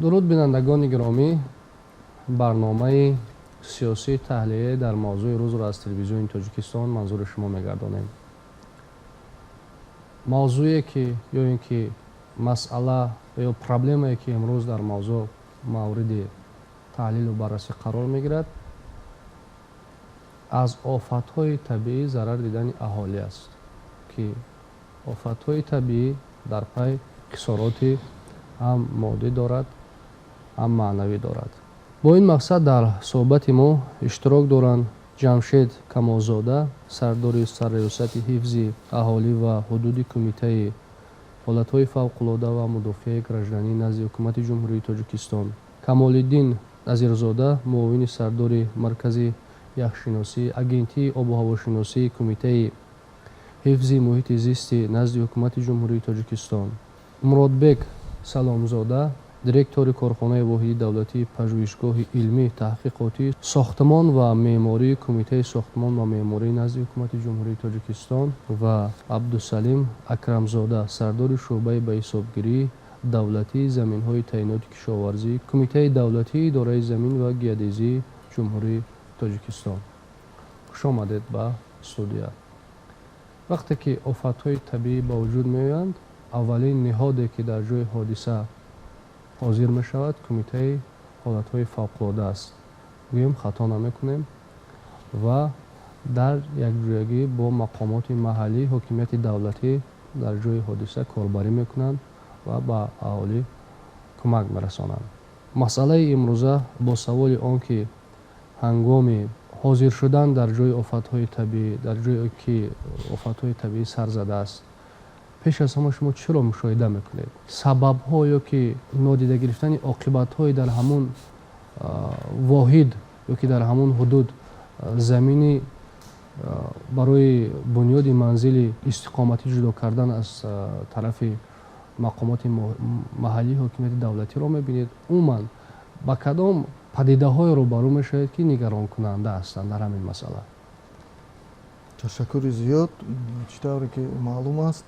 Дуруд, бинандагони гиромӣ! Барномаи сиёсии таҳлилӣ дар мавзӯи рӯзро аз Телевизиони Тоҷикистон манзури шумо мегардонем. Мавзӯе ки ё ин ки масъала ё проблемае, ки имрӯз дар мавзӯъ мавриди таҳлилу баррасӣ қарор мегирад, аз офатҳои табиӣ зарар дидани аҳолӣ аст, ки офатҳои табиӣ дар пай хисороти ҳам моддӣ дорад, ҳам маънавӣ дорад. Бо ин мақсад дар суҳбати мо иштирок доранд Ҷамшед Камолзода, сардори Сарраёсати ҳифзи аҳолӣ ва ҳудуди Кумитаи ҳолатҳои фавқулода ва мудофиаи гражданӣ назди Ҳукумати Ҷумҳурии Тоҷикистон, Камолиддин Назирзода, муовини сардори Маркази яхшиносӣ, Агентии обу ҳавошиносии Кумитаи ҳифзи муҳити зисти назди Ҳукумати Ҷумҳурии Тоҷикистон, Муродбек Саломзода, директори корхонаи воҳиди давлатии Пажӯҳишгоҳи илмӣ таҳқиқотии сохтмон ва меъмории Кумитаи сохтмон ва меъморӣ назди Ҳукумати Ҷумҳурии Тоҷикистон ва Абдусалим Акрамзода, сардори шӯъбаи ба ҳисобгирии давлатии заминҳои таъиноти кишоварзӣ, Кумитаи давлатии идораи замин ва геодезии Ҷумҳурии Тоҷикистон. Хуш омадед ба студия. Вақте ки офатҳои табиӣ ба вуҷуд меоянд, аввалин ниҳоде, ки дар ҷои ҳодиса ҳозир мешавад, Кумитаи ҳолатҳои фавқулода аст, гӯем, хато намекунем, ва дар якҷоягӣ бо мақомоти маҳаллӣ, ҳокимияти давлатӣ дар ҷои ҳодиса корбарӣ мекунанд ва ба аҳолӣ кӯмак мерасонанд. Масъалаи имрӯза бо саволи он ки ҳангоми ҳозир шудан дар ҷои офатҳои табиӣ, дар ҷое ки офатҳои табиӣ сар задааст, пеш аз ҳама шумо чиро мушоҳида мекунед? Сабабҳо ё ки нодида гирифтани оқибатҳои дар ҳамун воҳид ё ки дар ҳамун ҳудуд замини барои бунёди манзили истиқоматӣ ҷудо кардан аз тарафи мақомоти маҳаллии ҳокимияти давлатиро мебинед? Умуман, ба кадом падидаҳое рӯбарӯ мешавед, ки нигаронкунанда ҳастанд дар ҳамин масъала? Ташаккури зиёд. Чӣ тавре ки маълум аст,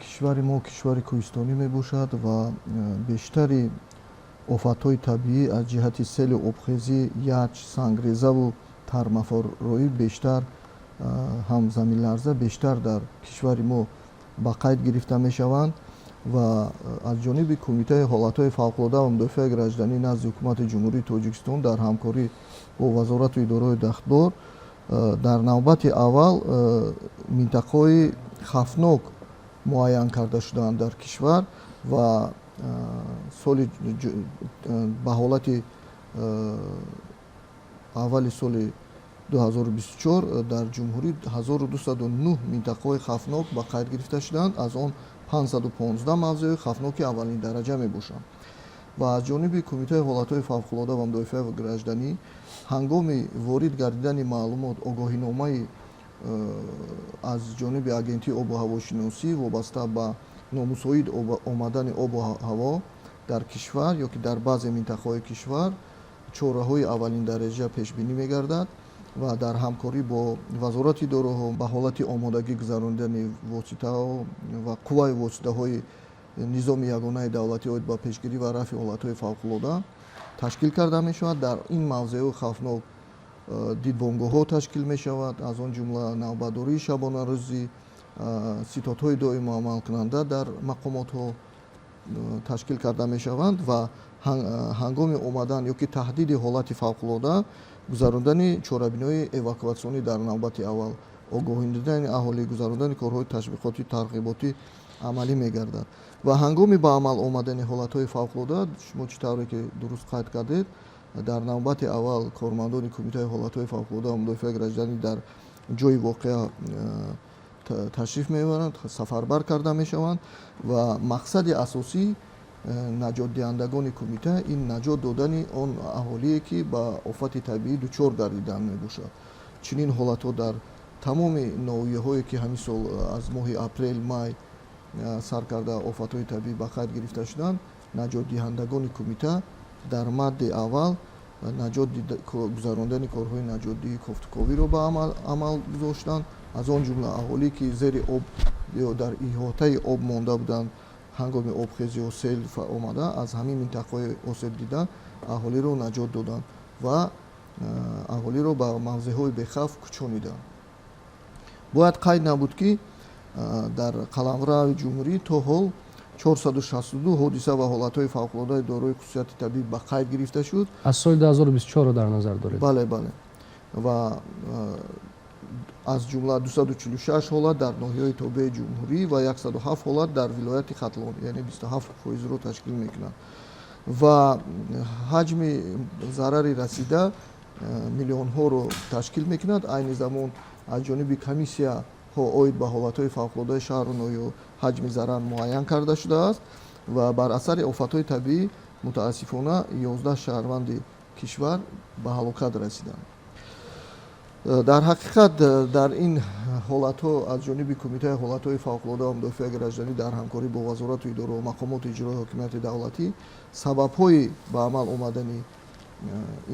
кишвари мо кишвари кӯҳистонӣ мебошад ва бештари офатҳои табиӣ аз ҷиҳати селу обхезӣ, ячш, сангрезаву тармафороӣ бештар, ҳам заминларза бештар дар кишвари мо ба қайд гирифта мешаванд. Ва аз ҷониби Кумитаи ҳолатҳои фавқулода ва мудофиаи гражданӣ назди Ҳукумати Ҷумҳурии Тоҷикистон дар ҳамкорӣ бо вазорату идораҳои дахлдор дар навбати аввал минтақаҳои хавфнок муайян карда шудаанд дар кишвар ва соли ба ҳолати аввали соли 2024 дар ҷумҳурӣ 1209 минтақаҳои хавфнок ба қайд гирифта шуданд. Аз он 515 мавзеъҳои хавфноки аввалин дараҷа мебошанд. Ва аз ҷониби Кумитаи ҳолатҳои фавқулода ва мудофиаи гражданӣ ҳангоми ворид гардидани маълумот, огоҳиномаи аз ҷониби Агентии обу ҳавошиносӣ вобаста ба номусоид омадани обу ҳаво дар кишвар ё ки дар баъзе минтақаҳои кишвар, чораҳои аввалин дараҷа пешбинӣ мегардад ва дар ҳамкорӣ бо вазорати идораҳо ба ҳолати омодагӣ гузаронидани воситаҳо ва қувваи воситаҳои низоми ягонаи давлатӣ оид ба пешгирӣ ва рафъи ҳолатҳои фавқулода ташкил карда мешавад. Дар ин мавзеъҳои хавфнок дидбонгоҳҳо ташкил мешавад, аз он ҷумла навбатдории шабонарӯзӣ, ситодҳои доимо амалкунанда дар мақомотҳо ташкил карда мешаванд ва ҳангоми омадан ё ки таҳдиди ҳолати фавқулода гузарондани чорабиниҳои эвакуатсионӣ, дар навбати аввал огоҳидани аҳолӣ, гузарондани корҳои ташвиқотӣ, тарғиботӣ амалӣ мегардад. Ва ҳангоми ба амал омадани ҳолатҳои фавқулода, шумо чӣ тавре ки дуруст қайд кардед, дар навбати аввал кормандони Кумитаи ҳолатҳои фавқулода ва мудофиаи гражданӣ дар ҷои воқеа ташриф мебаранд, сафарбар карда мешаванд ва мақсади асосӣ наҷотдиҳандагони кумита ин наҷот додани он аҳолие, ки ба офати табиӣ дучор гардидан мебошад. Чунин ҳолатҳо дар тамоми ноҳияҳое, ки ҳамин сол аз моҳи апрел, май сар карда офатҳои табиӣ ба қайд гирифта шуданд, наҷотдиҳандагони кумита дар мадди аввал наҷот гузарондани корҳои наҷотдиҳӣ, кофтуковиро ба амал гузоштанд. Аз он ҷумла аҳолие, ки зери об ё дар иҳотаи об монда буданд. Ҳангоми обхезӣ ё сел омада, аз ҳамин минтақаҳои осебдида аҳолиро наҷот доданд ва аҳолиро ба мавзеъҳои бехавф кӯчониданд. Бояд қайд намуд, ки дар қаламрави ҷумҳурӣ то ҳол 462 ҳодиса ва ҳолатҳои фавқулодаи дорои хусусияти табиӣ ба қайд гирифта шуд. Аз соли 2024 дар назар доред? Бале, ва аз ҷумла 246 ҳолат дар ноҳияҳои тобеи ҷумҳурӣ ва 107 ҳолат дар вилояти Хатлон, яъне 27 фоизро ташкил мекунад. Ва ҳаҷми зарари расида миллионҳоро ташкил мекунад. Айни замон аз ҷониби комиссияҳо оид ба ҳолатҳои фавқулодаи шаҳру ноҳияҳо ҳаҷми зарар муайян карда шудааст. Ва бар асари офатҳои табиӣ, мутаассифона, 11 шаҳрванди кишвар ба ҳалокат расиданд. Дар ҳақиқат, дар ин ҳолатҳо аз ҷониби Кумитаи ҳолатҳои фавқулода ва мудофиаи гражданӣ дар ҳамкорӣ бо вазорату идораҳо, мақомоти иҷроии ҳокимияти давлатӣ сабабҳои ба амал омадани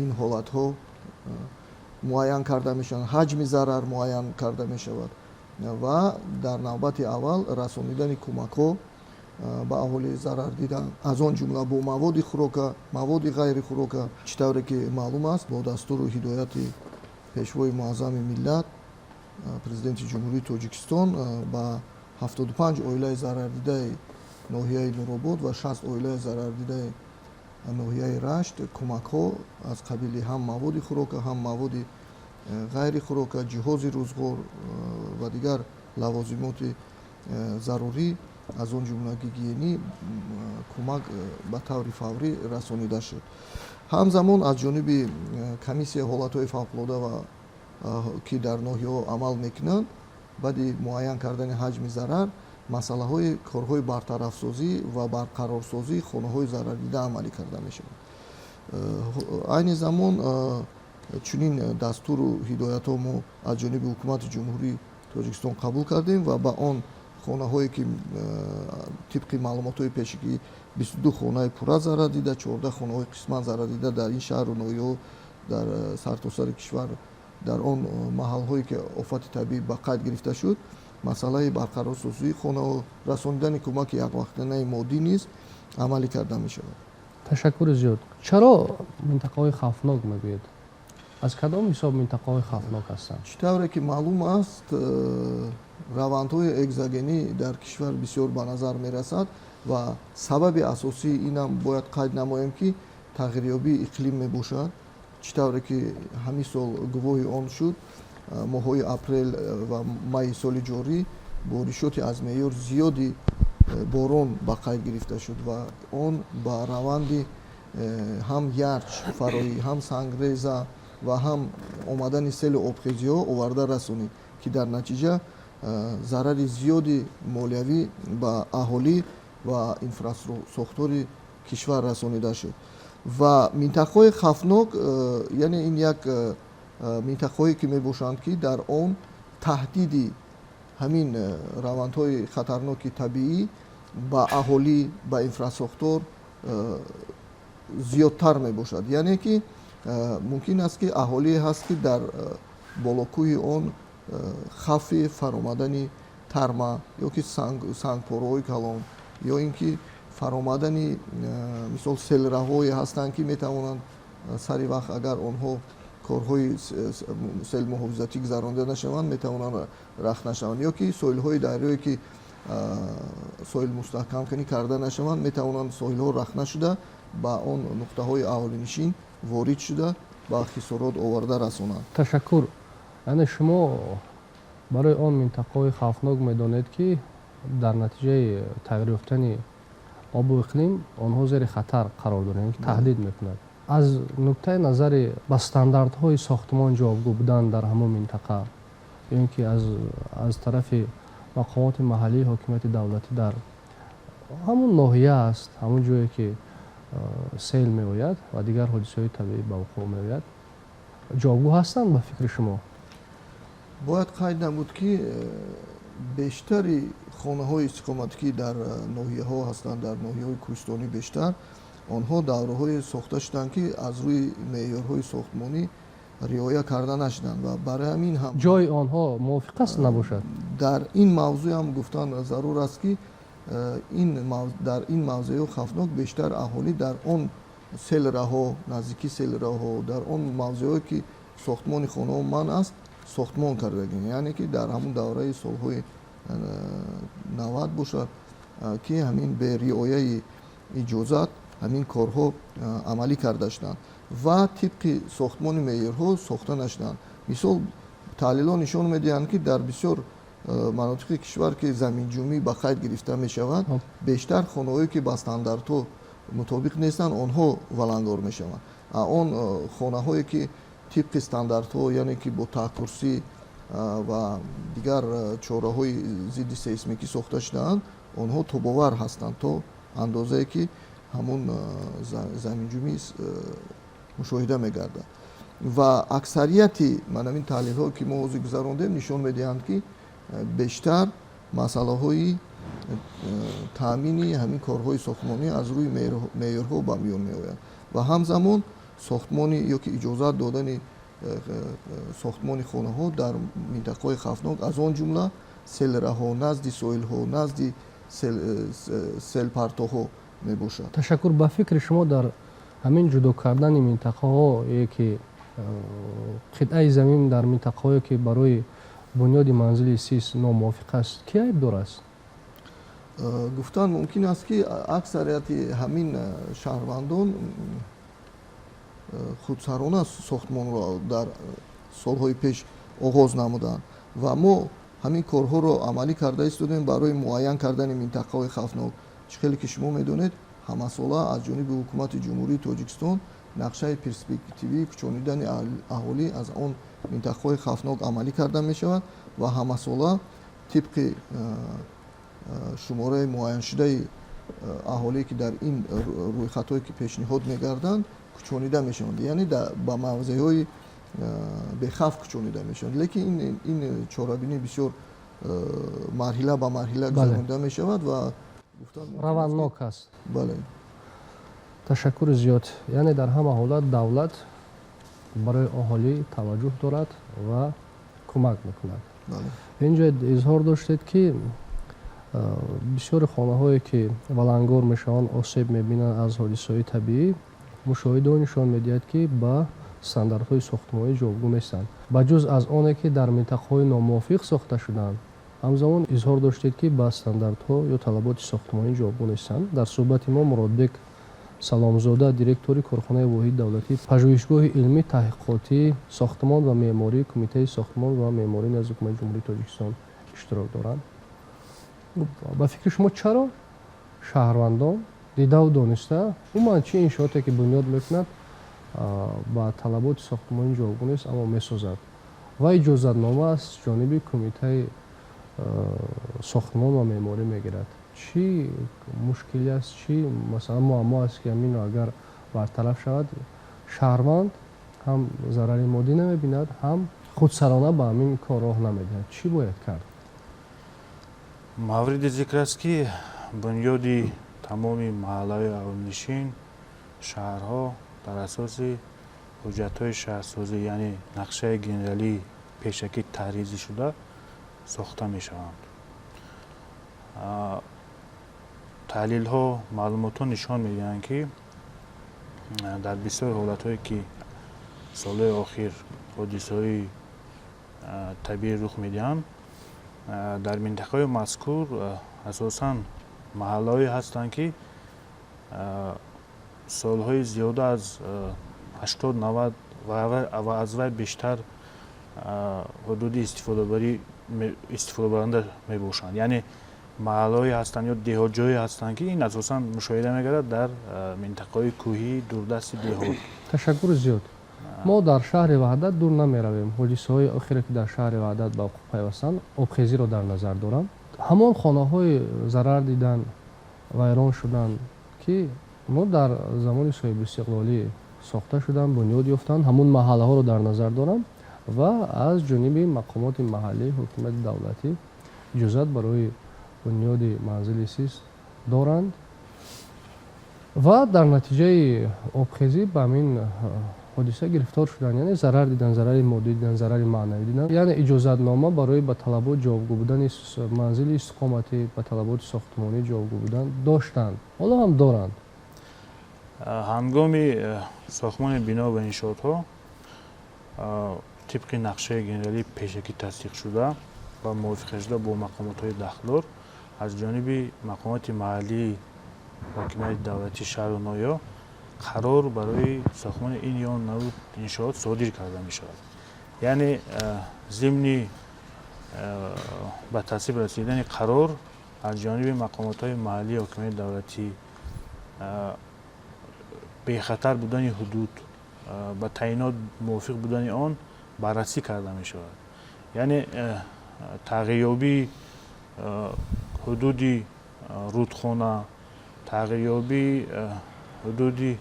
ин ҳолатҳо муайян карда мешаванд, ҳаҷми зарар муайян карда мешавад ва дар навбати аввал расонидани кӯмакҳо ба аҳолии зарардида, аз он ҷумла бо маводи хӯрока, маводи ғайри хӯрока. Чӣ тавре ки маълум аст, бо дастуру ҳидояти Пешвои муаззами миллат, Президенти Ҷумҳурии Тоҷикистон, ба 75 оилаи зарардидаи ноҳияи Нуробод ва 60 оилаи зарардидаи ноҳияи Рашт кӯмакҳо аз қабили ҳам маводи хӯрока, ҳам маводи ғайри хӯрока, ҷиҳози рӯзғор ва дигар лавозимоти зарурӣ, аз он ҷумла гигиенӣ, кӯмак ба таври фаврӣ расонида шуд. Ҳамзамон аз ҷониби комиссияи ҳолатҳои фавқулода ва ки дар ноҳияҳо амал мекунанд, баъди муайян кардани ҳаҷми зарар, масъалаҳои корҳои бартарафсозӣ ва барқарорсозии хонаҳои зарардида амалӣ карда мешавад. Айни замон чунин дастуру ҳидоятҳо мо аз ҷониби Ҳукумати Ҷумҳурии Тоҷикистон қабул кардем ва ба он хонаҳое ки тибқи маълумотҳои пешакӣ 22 хонаи пурра зарар дида, 14 хонаҳои қисман зарар дида дар ин шаҳру ноҳияҳо, дар сартосари кишвар, дар он маҳалҳое ки офати табиӣ ба қайд гирифта шуд, масъалаи барқарорсозии хонаҳо, расонидани кӯмаки яквақтинаи моддӣ низ амалӣ карда мешавад. Ташаккури зиёд. Чаро минтақаҳои хавфнок мегӯед? Аз кадом ҳисоб минтақаҳои хавфнок ҳастанд? Чӣ тавре ки маълум аст, равандҳои экзогенӣ дар кишвар бисёр ба назар мерасад ва сабаби асосии инам бояд қайд намоем, ки тағйирёбии иқлим мебошад. Чӣ тавре ки ҳамин сол гувоҳи он шуд, моҳҳои апрел ва майи соли ҷорӣ боришоти аз меъёр зиёди борон ба қайд гирифта шуд ва он ба раванди ҳам ярч фароӣ, ҳам сангреза ва ҳам омадани селу обхезиҳо оварда расонид, ки дар натиҷа зарари зиёди молиявӣ ба аҳолӣ ва инфрасохтори кишвар расонида шуд. Ва минтақаҳои хавфнок, яъне ин як минтақаҳое ки мебошанд, ки дар он таҳдиди ҳамин равандҳои хатарноки табиӣ ба аҳолӣ, ба инфрасохтор зиёдтар мебошад. Яъне ки мумкин аст, ки аҳолие ҳаст, ки дар болокӯҳи он хавфи фаромадани тарма ё ки сангпораҳои калон, ё ин ки фаромадани, мисол, селраҳое ҳастанд, ки метавонанд сари вақт, агар онҳо корҳои селмуҳофизатӣ гузаронида нашаванд, метавонанд рахна шаванд, ё ки соҳилҳои дарёе ки соҳил мустаҳкамкунӣ карда нашаванд, метавонанд соҳилҳо рахна шуда, ба он нуқтаҳои аҳолинишин ворид шуда, ба хисорот оварда расонанд. Ташаккур. Яъне шумо барои он минтақаҳои хавфнок медонед, ки дар натиҷаи тағйир ёфтани обу иқлим онҳо зери хатар қарор доранд, ки таҳдид мекунад. Аз нуктаи назари ба стандартҳои сохтмон ҷавобгӯ будан дар ҳамон минтақа ё ин ки аз тарафи мақомоти маҳаллии ҳокимияти давлатӣ дар ҳамон ноҳия аст, ҳамон ҷое ки сел меояд ва дигар ҳодисаҳои табиӣ ба вуқӯъ меояд, ҷавобгӯ ҳастанд ба фикри шумо? Бояд қайд намуд, ки бештари хонаҳои истиқоматӣ, ки дар ноҳияҳо ҳастанд, дар ноҳияҳои кӯҳистонӣ бештар, онҳо давраҳое сохта шуданд, ки аз рӯи меъёрҳои сохтмонӣ риоя карда нашуданд ва барои ҳамин ҳам Ҷои онҳо мувофиқ аст, набошад? Дар ин мавзӯъ ҳам гуфтан зарур аст, ки Дар ин мавзеъҳои хавфнок бештар аҳолӣ дар он селраҳо, наздики селраҳо, дар он мавзеъҳое ки сохтмони хонаҳо манъ аст, сохтмон кардагӣ, яъне ки дар ҳамун давраи солҳои 90 бошад, ки ҳамин бе риояи иҷозат ҳамин корҳо амалӣ карда шуданд ва тибқи сохтмони меъёрҳо сохта нашуданд. Мисол, таҳлилҳо нишон медиҳанд, ки дар бисёр манотиқи кишвар, ки заминҷунбӣ ба қайд гирифта мешавад, бештар хонаҳое ки ба стандартҳо мутобиқ нестанд, онҳо валангор мешаванд. Он хонаҳое ки тибқи стандартҳо, яъне ки бо таҳкурсӣ ва дигар чораҳои зидди сейсмикӣ сохта шудаанд, онҳо тобовар ҳастанд то андозае ки ҳамун заминҷунбӣ мушоҳида мегардад. Ва аксарияти манамин таҳлилҳое ки мо ҳозир гузарондем, нишон медиҳанд, ки бештар масъалаҳои таъмини ҳамин корҳои сохтмонӣ аз рӯи меъёрҳо ба миён меояд ва ҳамзамон сохтмони ё ки иҷозат додани сохтмони хонаҳо дар минтақаҳои хавфнок, аз он ҷумла селраҳо, назди соҳилҳо, назди селпартоҳо мебошад. Ташаккур. Ба фикри шумо, дар ҳамин ҷудо кардани минтақаҳое ки қитъаи замин дар минтақаҳое ки барои бунёди манзили сис номувофиқ аст, ки айбдор аст? Гуфтан мумкин аст, ки аксарияти ҳамин шаҳрвандон худсарона сохтмонро дар солҳои пеш оғоз намуданд ва мо ҳамин корҳоро амалӣ карда истодем барои муайян кардани минтақаҳои хавфнок. Чӣ хеле ки шумо медонед, ҳамасола аз ҷониби Ҳукумати Ҷумҳурии Тоҷикистон нақшаи перспективии кӯчонидани аҳолӣ аз он минтақаҳои хавфнок амалӣ карда мешавад ва ҳамасола тибқи шумораи муайяншудаи аҳолие ки дар ин рӯйхатҳое ки пешниҳод мегарданд, кӯчонида мешаванд, яъне ба мавзеъҳои бехавф кӯчонида мешаванд. Лекин ин чорабинӣ бисёр марҳила ба марҳила гузаронида мешавад ва раванднок аст. Бале. Ташаккури зиёд. Яъне дар ҳама ҳолат давлат барои аҳолӣ таваҷҷӯҳ дорад ва кӯмак мекунад. Инҷо изҳор доштед, ки бисёри хонаҳое ки валангор мешаванд, осеб мебинанд аз ҳодисаҳои табиӣ, мушоҳидаҳо нишон медиҳад, ки ба стандартҳои сохтмонӣ ҷавобгӯ нестанд, ба ҷуз аз оне ки дар минтақаҳои номувофиқ сохта шуданд. Ҳамзамон изҳор доштед, ки ба стандартҳо ё талаботи сохтмонӣ ҷавобгӯ нестанд. Дар суҳбати мо Муродбек Саломзода, директори корхонаи воҳиди давлатии Пажӯҳишгоҳи илмӣ таҳқиқотии сохтмон ва меъмории Кумитаи сохтмон ва меъморӣ назди Ҳукумати Ҷумҳурии Тоҷикистон иштирок доранд. Ба фикри шумо, чаро шаҳрвандон дидаву дониста умуман чӣ иншооте ки бунёд мекунад, ба талаботи сохтмонӣ ҷавобгӯ нест, аммо месозад ва иҷозатнома аз ҷониби Кумитаи сохтмон ва меъморӣ мегирад? Чӣ мушкиле аст, чӣ масалан муаммо аст, ки ҳаминро агар бартараф шавад, шаҳрванд ҳам зарари моддӣ намебинад, ҳам худсарона ба ҳамин кор роҳ намедиҳад? Чӣ бояд кард? Мавриди зикр аст, ки бунёди тамоми маҳаллаҳои аҳолинишин, шаҳрҳо дар асоси ҳуҷҷатҳои шаҳрсозӣ, яъне нақшаи генералии пешакӣ таҳризӣ шуда сохта мешаванд. Таҳлилҳо, маълумотҳо нишон медиҳанд, ки дар бисёр ҳолатҳое ки солҳои охир ҳодисаҳои табиӣ рух медиҳанд, дар минтақаҳои мазкур асосан маҳаллаҳое ҳастанд, ки солҳои зиёда аз 80, 90 ва аз вай бештар ҳудуди истифодабаранда мебошанд, яъне маҳаллаҳое ҳастанд ё деҳотҷое ҳастанд, ки ин асосан мушоҳида мегардад дар минтақаҳои кӯҳии дурдасти деҳот. Ташаккури зиёд. Мо дар шаҳри Ваҳдат дур намеравем. Ҳодисаҳои охире ки дар шаҳри Ваҳдат ба вуқӯъ пайвастанд, обхезиро дар назар дорам. Ҳамон хонаҳои зарар дидан, вайрон шуданд, ки мо дар замони соҳибистиқлолӣ сохта шуданд, бунёд ёфтанд, ҳамун маҳаллаҳоро дар назар дорам ва аз ҷониби мақомоти маҳаллӣ, ҳукумати давлатӣ иҷозат барои бунёди манзили сис доранд ва дар натиҷаи обхезӣ ба ҳамин ҳодиса гирифтор шуданд, яъне зарар дидан, зарари моддӣ дидан, зарари маънавӣ дидан. Яъне иҷозатнома барои ба талабот ҷавобгӯ будани манзили истиқоматӣ, ба талаботи сохтмонӣ ҷавобгӯ будан доштанд, ҳоло ҳам доранд. Ҳангоми сохтмони бино ва иншоотҳо тибқи нақшаи генералии пешакӣ тасдиқшуда ва мувофиқашуда бо мақомотҳои дахлдор аз ҷониби мақомоти маҳаллии ҳокимияти давлатии шаҳру ноҳияҳо қарор барои сохтмони ин ё он навъ иншоот содир карда мешавад. Яъне зимни ба тасвиб расидани қарор аз ҷониби мақомотҳои маҳаллии ҳокимияти давлатӣ бехатар будани ҳудуд, ба таъйинот мувофиқ будани он баррасӣ карда мешавад. Яъне тағйирёбии ҳудуди рудхона, тағйирёбии ҳудуди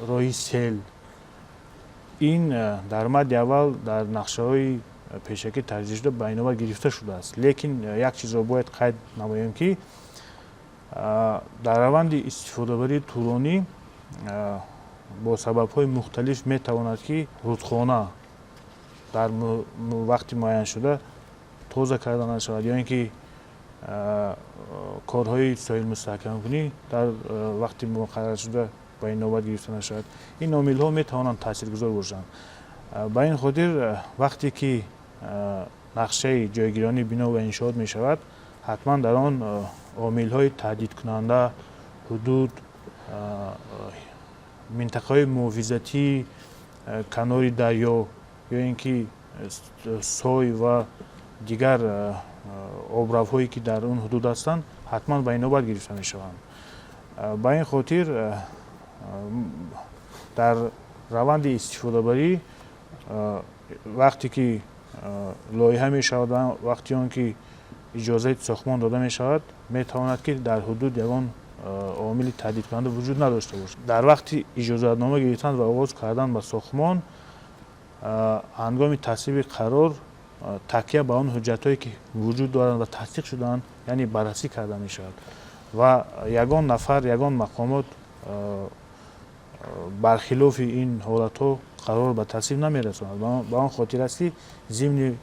роҳи сел, ин дар мадди аввал дар нақшаҳои пешакӣ таҳриршуда ба инобат гирифта шудааст. Лекин як чизро бояд қайд намоем, ки дар раванди истифодабарии тӯлонӣ бо сабабҳои мухталиф метавонад, ки рудхона дар вақти муайяншуда тоза карда нашавад ё ин ки корҳои соҳилмустаҳкамкунӣ дар вақти муқарраршуда ба инобат гирифта нашавад. Ин омилҳо метавонанд таъсиргузор бошанд. Ба ин хотир, вақте ки нақшаи ҷойгиронии бино ва иншоот мешавад, ҳатман дар он омилҳои таҳдидкунанда, ҳудуд, минтақаҳои муҳофизатии канори дарё ё ин ки сой ва дигар обравҳое, ки дар он ҳудуд ҳастанд, ҳатман ба инобат гирифта мешаванд. Ба ин хотир дар раванди истифодабарӣ, вақте ки лоиҳа мешавад, вақти он ки иҷозати сохтмон дода мешавад, метавонад, ки дар ҳудуд ягон омили таҳдидкунанда вуҷуд надошта бошад. Дар вақти иҷозатнома гирифтан ва оғоз кардан ба сохтмон, ҳангоми тасвиби қарор такя ба он ҳуҷҷатҳое, ки вуҷуд доранд ва тасдиқ шудаанд, яъне баррасӣ карда мешавад ва ягон нафар, ягон мақомот бархилофи ин ҳолатҳо қарор ба тасвиб намерасонад. Ба он хотир аст, ки зимни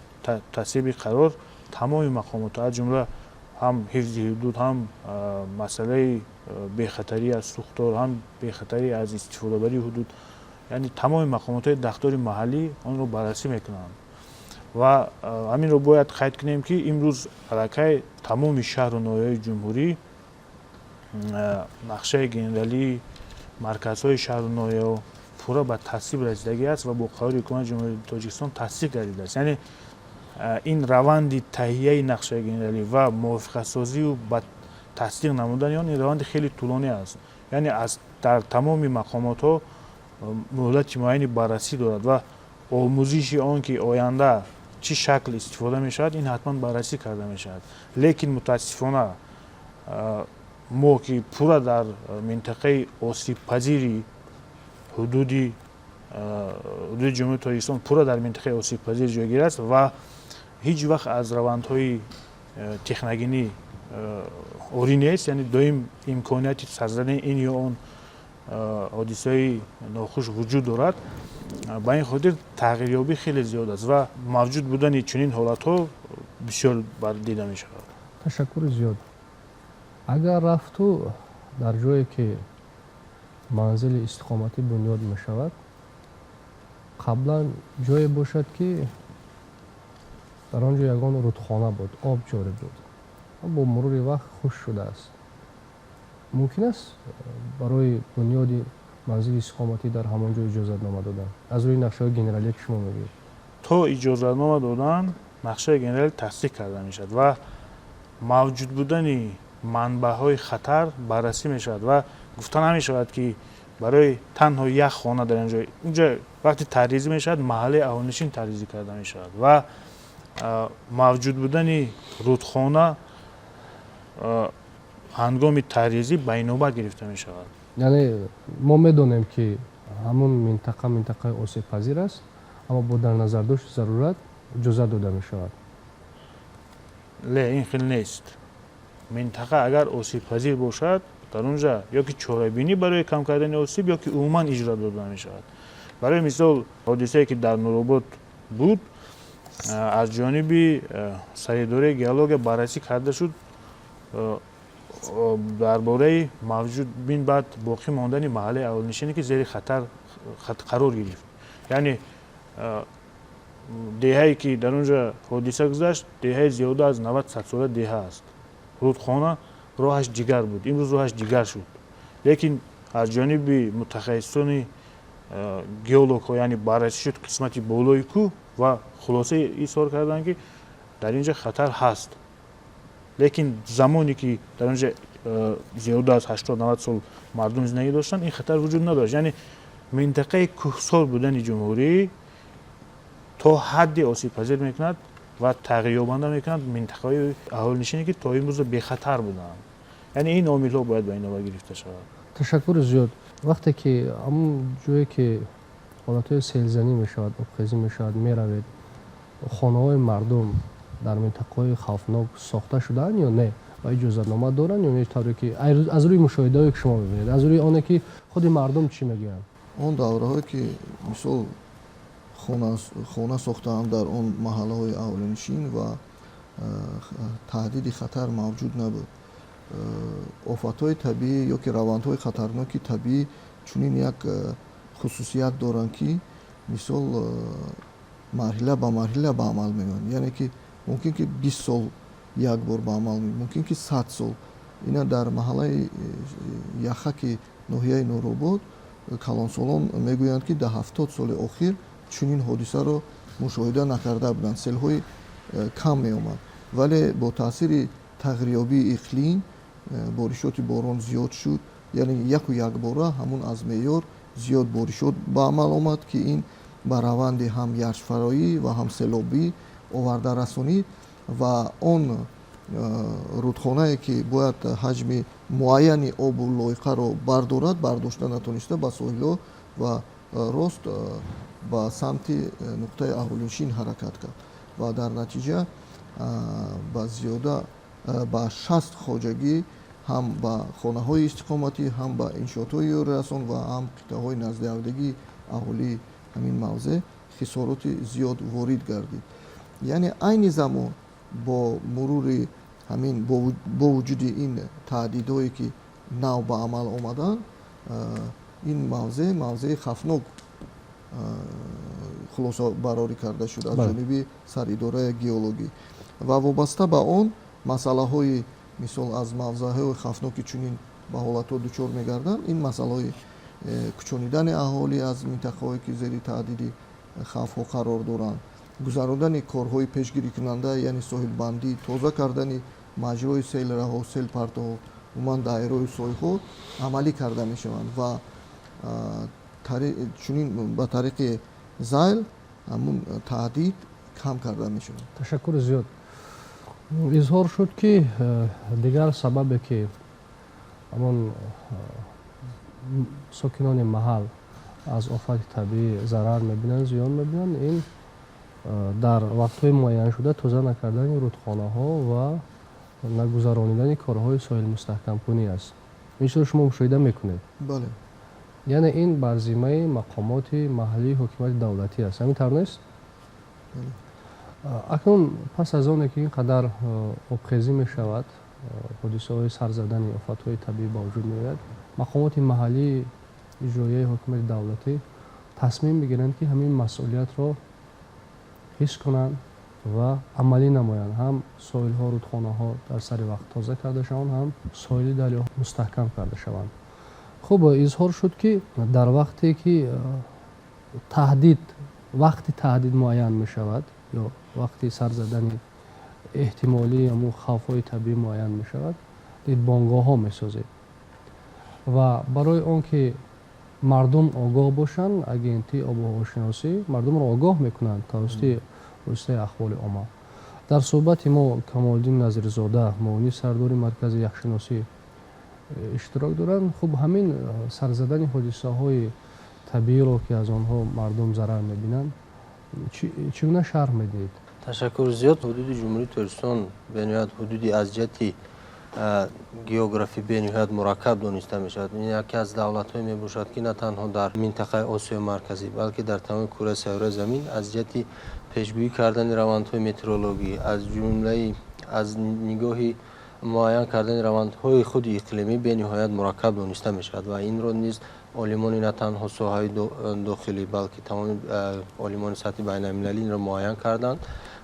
тасвиби қарор тамоми мақомотҳо, аз ҷумла ҳам ҳифзи ҳудуд, ҳам масъалаи бехатарӣ аз сӯхтор, ҳам бехатарӣ аз истифодабарии ҳудуд, яъне тамоми мақомотҳои дахлдори маҳаллӣ онро баррасӣ мекунанд. Ва ҳаминро бояд қайд кунем, ки имрӯз аллакай тамоми шаҳру ноҳияҳои ҷумҳурӣ нақшаи генералии марказҳои шаҳру ноҳияҳо пурра ба тасвиб расидагӣ аст ва бо қарори Ҳукумати Ҷумҳурии Тоҷикистон тасдиқ гардидааст. Яъне ин раванди таҳияи нақшаи генералӣ ва мувофиқатсозию ба тасдиқ намудани он, ин раванди хеле тӯлонӣ аст. Яъне аз дар тамоми мақомотҳо муҳлати муайяни баррасӣ дорад ва омӯзиши он, ки оянда чӣ шакл истифода мешавад, ин ҳатман баррасӣ карда мешавад. Лекин мутаассифона мо, ки пурра дар минтақаи осибпазири ҳудуди Ҷумҳурии Тоҷикистон пурра дар минтақаи осибпазир ҷойгир аст ва ҳеҷ вақт аз равандҳои техногенӣ орӣ нест, яъне доим имконияти сар задани ин ё он ҳодисаи нохуш вуҷуд дорад. Ба ин хотир тағйирёбӣ хеле зиёд аст ва мавҷуд будани чунин ҳолатҳо бисёр дида мешавад. Ташаккури зиёд. Агар рафту дар ҷое, ки манзили истиқоматӣ бунёд мешавад, қаблан ҷое бошад, ки дар он ҷо ягон рудхона буд, об ҷорӣ буд, бо мурури вақт хушк шудааст, мумкин аст барои бунёди манзили истиқоматӣ дар ҳамон ҷо иҷозатнома додан аз рӯи нақшаҳои генералие, ки шумо мегӯед? То иҷозатнома додан нақшаи генералӣ тасдиқ карда мешавад ва мавҷуд будани манбаъҳои хатар баррасӣ мешавад. Ва гуфта намешавад, ки барои танҳо як хона дар ин ҷой. Унҷа вақте тарҳрезӣ мешавад, маҳаллаи аҳолинишин тарҳрезӣ карда мешавад ва мавҷуд будани рудхона ҳангоми тарҳрезӣ ба инобат гирифта мешавад. Яъне мо медонем, ки ҳамон минтақа минтақаи осебпазир аст, аммо бо дар назардошти зарурат иҷозат дода мешавад. Ле, ин хел нест. Минтақа агар осебпазир бошад, дар он ҷа ё ки чорабинӣ барои кам кардани осеб, ё ки умуман иҷозат дода намешавад. Барои мисол, ҳодисае, ки дар Нуробод буд, аз ҷониби саридораи геология баррасӣ карда шуд дар бораи мавҷуд бин баъд боқӣ мондани маҳаллаи аҳолинишине, ки зери хатар қарор гирифт. Яъне деҳае, ки дар он ҷо ҳодиса гузашт, деҳаи зиёда аз 90 садсола деҳа аст. Рудхона роҳаш дигар буд, имрӯз роҳаш дигар шуд, лекин аз ҷониби мутахассисони геологҳо, яъне баррасӣ шуд қисмати болои кӯҳ ва хулоса изҳор карданд, ки дар ин ҷо хатар ҳаст. Лекин замоне ки дар он ҷо зиёда аз 80-90 сол мардум зиндагӣ доштанд, ин хатар вуҷуд надошт. Яъне минтақаи кӯҳсор будани ҷумҳурӣ то ҳадде осебпазир мекунад ва тағйирёбанда мекунад минтақаҳои аҳолинишине, ки то имрӯза бехатар буданд. Яъне ин омилҳо бояд ба инобат гирифта шавад. Ташаккури зиёд. Вақте ки ҳамун ҷое, ки ҳолатҳои селзанӣ мешавад, обхезӣ мешавад, меравед, хонаҳои мардум дар минтақаҳои хавфнок сохта шудаанд ё не ва иҷозатнома доранд ё не, тавре ки аз рӯи мушоҳидаҳое, ки шумо мебинед, аз рӯи оне, ки худи мардум чӣ мегӯянд? Он давраҳое, ки мисол хона сохтаанд дар он маҳаллаҳои аҳолинишин ва таҳдиди хатар мавҷуд набуд. Офатҳои табиӣ ё ки равандҳои хатарноки табиӣ чунин як хусусият доранд, ки мисол марҳила ба марҳила ба амал меоянд. Яъне ки мумкин ки 20 сол як бор ба амал меояд, мумкин ки 100 сол. Ина дар маҳаллаи Яхаки ноҳияи Нуробод калонсолон мегӯянд, ки дар 70 соли охир чунин ҳодисаро мушоҳида накарда буданд. Селҳои кам меомад, вале бо таъсири тағйирёбии иқлим боришоти борон зиёд шуд. Яъне яку якбора ҳамун аз меъёр зиёд боришот ба амал омад, ки ин ба раванди ҳам ярчфароӣ ва ҳам селобӣ оварда расонид ва он рудхонае, ки бояд ҳаҷми муайяни обу лоиқаро бардорад, бардошта натониста, ба соҳилҳо ва рост ба самти нуқтаи аҳолинишин ҳаракат кард ва дар натиҷа ба зиёда ба 60 хоҷагӣ, ҳам ба хонаҳои истиқоматӣ, ҳам ба иншоотҳои ёрирасон ва ҳам қитъаҳои наздиҳавлигии аҳолии ҳамин мавзеъ хисороти зиёд ворид гардид. Яъне айни замон бо мурури ҳамин, бо вуҷуди ин таҳдидҳое, ки нав ба амал омаданд, ин мавзеъ мавзеи хавфнок хулосабарорӣ карда шуд аз ҷониби саридораи геологӣ ва вобаста ба он масъалаҳои, мисол, аз мавзеъҳои хавфноки чунин ба ҳолатҳо дучор мегарданд, ин масъалаҳои кӯчонидани аҳолӣ аз минтақаҳое, ки зери таҳдиди хавфҳо қарор доранд, гузарондани корҳои пешгирикунанда, яъне соҳилбандӣ, тоза кардани маҷрои селраҳо, селпартоҳо, умуман даирою сойҳо амалӣ карда мешаванд ва чунин ба тариқи зайл ҳамун таҳдид кам карда мешавад. Ташаккури зиёд. Изҳор шуд, ки дигар сабабе, ки ҳамон сокинони маҳал аз офати табиӣ зарар мебинанд, зиён мебинанд, ин дар вақтҳои муайяншуда тоза накардани рудхонаҳо ва нагузаронидани корҳои соҳилмустаҳкамкунӣ аст. Ин чизро шумо мушоҳида мекунед? Бале. Яъне ин бар зиммаи мақомоти маҳаллии ҳокимияти давлатӣ аст, ҳамин тавр нест? Акнун пас аз оне, ки ин қадар обхезӣ мешавад, ҳодисаҳои сар задани офатҳои табиӣ ба вуҷуд меояд, мақомоти маҳаллии иҷроияи ҳокимияти давлатӣ тасмим мегиранд, ки ҳамин масъулиятро ҳис кунанд ва амалӣ намоянд: ҳам соҳилҳо, рудхонаҳо дар сари вақт тоза карда шаванд, ҳам соҳили дарёҳо мустаҳкам карда шаванд. Хуб, изҳор шуд, ки дар вақте ки таҳдид, вақти таҳдид муайян мешавад ё вақти сар задани эҳтимолии ҳамун хавфҳои табиӣ муайян мешавад, дидбонгоҳҳо месозед ва барои он ки мардум огоҳ бошанд, агентии обуҳавошиносӣ мардумро огоҳ мекунанд тавассути воситаи ахбори омма. Дар суҳбати мо Камолиддин Назирзода, муовини сардори маркази яхшиносӣ, иштирок доранд. Хуб, ҳамин сарзадани ҳодисаҳои табииро, ки аз онҳо мардум зарар мебинанд, чӣ гуна шарҳ медиҳед? Ташаккур зиёд. Ҳудуди Ҷумҳурии Тоҷикистон бениҳоят ҳудуди аз ҷиҳати Географӣ бениҳоят мураккаб дониста мешавад. Ин яке аз давлатҳое мебошад, ки на танҳо дар минтақаи Осиёи Марказӣ, балки дар тамоми кураи сайёраи Замин аз ҷиҳати пешгӯӣ кардани равандҳои метеорологӣ, аз ҷумлаи аз нигоҳи муайян кардани равандҳои худи иқлимӣ бениҳоят мураккаб дониста мешавад. Ва инро низ олимони на танҳо соҳаи дохилӣ, балки тамоми олимони сатҳи байналмилалӣ инро муайян карданд.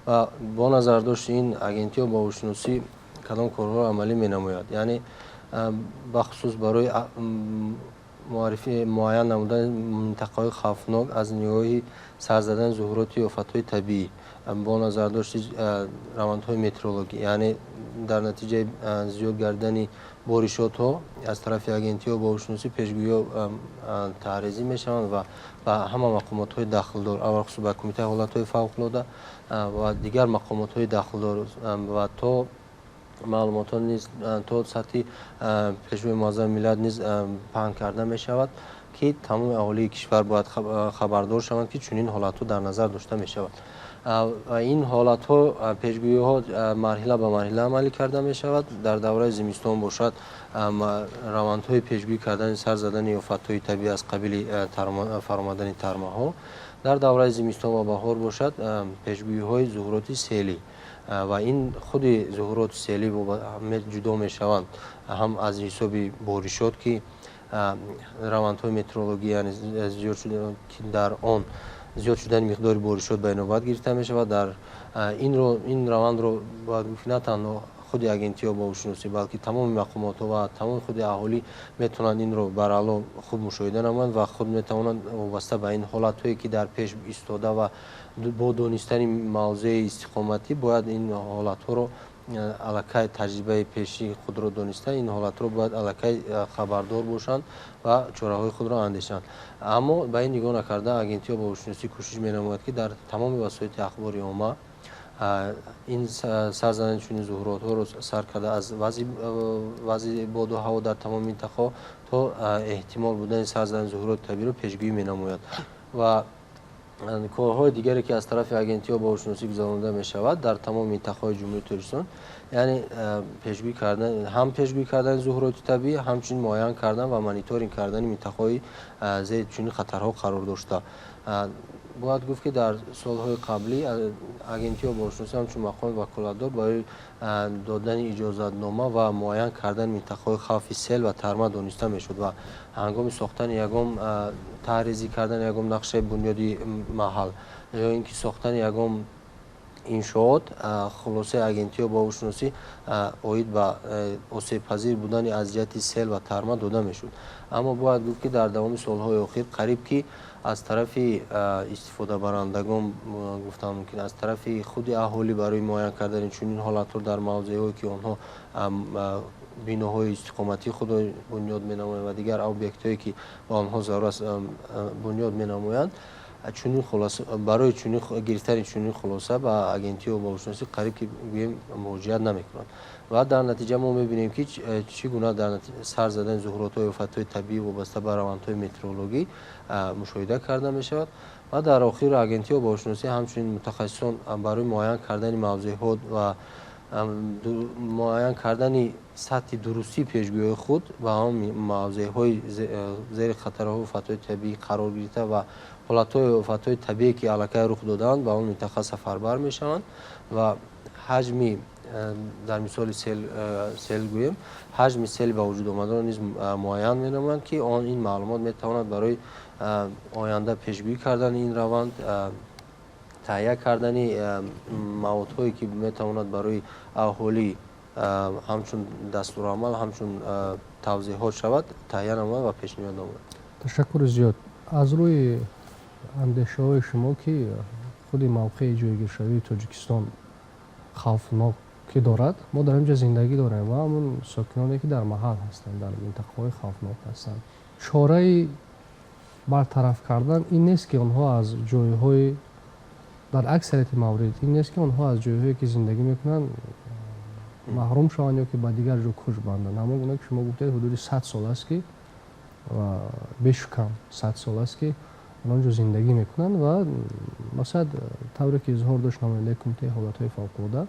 Ва бо назардошти ин Агентии обуҳавошиносӣ кадом корҳоро амалӣ менамояд? Яъне бахусус барои муаррифӣ, муайян намудани минтақаҳои хавфнок аз нигоҳи сар задани зуҳуроти офатҳои табиӣ бо назардошти равандҳои метеорологӣ, яъне дар натиҷаи зиёд гардидани боришотҳо, аз тарафи Агентии обуҳавошиносӣ пешгӯиҳо таҳризӣ мешаванд ва ба ҳама мақомотҳои дахлдор, аввалхусус ба Кумитаи ҳолатҳои фавқулода ва дигар мақомотҳои дахлдор ва то маълумотҳо низ то сатҳи Пешвои Муаззами миллат низ паҳн карда мешавад, ки тамоми аҳолии кишвар бояд хабардор шаванд, ки чунин ҳолатҳо дар назар дошта мешавад. Ва ин ҳолатҳо, пешгӯиҳо марҳила ба марҳила амалӣ карда мешавад. Дар давраи зимистон бошад, равандҳои пешгӯӣ кардани сар задани офатҳои табиӣ аз қабили фаромадани тармаҳо, дар давраи зимистон ва баҳор бошад, пешгӯиҳои зуҳуроти селӣ. Ва ин худи зуҳуроти селӣ ҷудо мешаванд ҳам аз ҳисоби боришот, ки равандҳои метеорологӣ, яъне зиёд ки дар он зиёд шудани миқдори боришот ба инобат гирифта мешавад. Дар инро, ин равандро бояд гуфт, на танҳо худи Агентии обуҳавошиносӣ, балки тамоми мақомотҳо ва тамоми худи аҳолӣ метавонанд инро барало хуб мушоҳида намоянд ва худ метавонанд вобаста ба ин ҳолатҳое, ки дар пеш истода, ва бо донистани мавзеи истиқоматӣ бояд ин ҳолатҳоро аллакай таҷрибаи пешии худро дониста, ин ҳолатҳоро бояд аллакай хабардор бошанд ва чораҳои худро андешанд. Аммо ба ин нигоҳ накарда, Агентии обуҳавошиносӣ кӯшиш менамояд, ки дар тамоми васоити ахбори омма ин сар задани чунин зуҳуротҳоро, сар карда аз вазъи боду ҳаво дар тамоми минтақаҳо то эҳтимол будани сар задани зуҳуроти табииро пешгӯӣ менамояд. Ва корҳои дигаре, ки аз тарафи Агентии обуҳавошиносӣ гузаронида мешавад дар тамоми минтақаҳои Ҷумҳурии Тоҷикистон, яъне пешгӯӣ кардан, ҳам пешгӯӣ кардани зуҳуроти табиӣ, ҳамчунин муайян кардан ва мониторинг кардани минтақаҳои зери чунин хатарҳо қарор дошта. Бояд гуфт, ки дар солҳои қаблӣ Агентии обуҳавошиносӣ ҳамчун мақоми ваколатдор барои додани иҷозатнома ва муайян кардани минтақаҳои хавфи сел ва тарма дониста мешуд. Ва ҳангоми сохтани ягон, таҳризӣ кардани ягон нақшаи бунёди маҳал ё ин ки сохтани ягон иншоот, хулосаи Агентии обуҳавошиносӣ оид ба осебпазир будани аз ҷиҳати сел ва тарма дода мешуд. Аммо бояд гуфт, ки дар давоми солҳои охир қариб ки аз тарафи истифодабарандагон, гуфтан мумкин, аз тарафи худи аҳолӣ барои муайян кардани чунин ҳолатҳо дар мавзеъҳое, ки онҳо биноҳои истиқоматии худро бунёд менамоянд ва дигар объектҳое, ки ба онҳо зарур аст, бунёд менамоянд, чунин хулоса, барои чунин гирифтани чунин хулоса ба Агентии обуҳавошиносӣ қариб ки гӯем муроҷиат намекунанд. Ва дар натиҷа мо мебинем, ки чӣ гуна дар сар задани зуҳуротҳои офатҳои табиӣ вобаста ба равандҳои метеорологӣ мушоҳида карда мешавад. Ва дар охир Агентии обуҳавошиносӣ ҳамчунин мутахассисон барои муайян кардани мавзеъҳо ва муайян кардани сатҳи дурустии пешгӯиҳои худ ба ҳамон мавзеъҳои зери хатарҳои офатҳои табиӣ қарор гирифта ва ҳолатҳои офатҳои табиие, ки аллакай рух додаанд, ба он минтақа сафарбар мешаванд ва ҳаҷми, дар мисоли сел гӯем, ҳаҷми сели ба вуҷуд омадаро низ муайян менамоянд, ки он ин маълумот метавонад барои оянда пешгӯӣ кардани ин раванд, таҳия кардани маводҳое, ки метавонад барои аҳолӣ ҳамчун дастурамал, ҳамчун тавзеҳот шавад, таҳия намояд ва пешниҳод намояд. Ташаккури зиёд. Аз рӯи андешаҳои шумо, ки худи мавқеи ҷойгиршавии Тоҷикистон хавфнокӣ дорад, мо дар инҷа зиндагӣ дорем ва ҳамун сокиноне, ки дар маҳал ҳастанд, дар минтақаҳои хавфнок ҳастанд, чораи бартараф кардан ин нест, ки онҳо аз ҷойҳои, дар аксарияти маврид ин нест, ки онҳо аз ҷойҳое, ки зиндагӣ мекунанд, маҳрум шаванд ё ки ба дигар ҷо кӯч банданд. Ҳамон гуна ки шумо гуфтед, ҳудуди 100 сол аст, ки бешу кам 100 сол аст, ки он ҷо зиндагӣ мекунанд. Ва масалан, тавре ки изҳор дошт намояндаи Кумитаи ҳолатҳои фавқулода,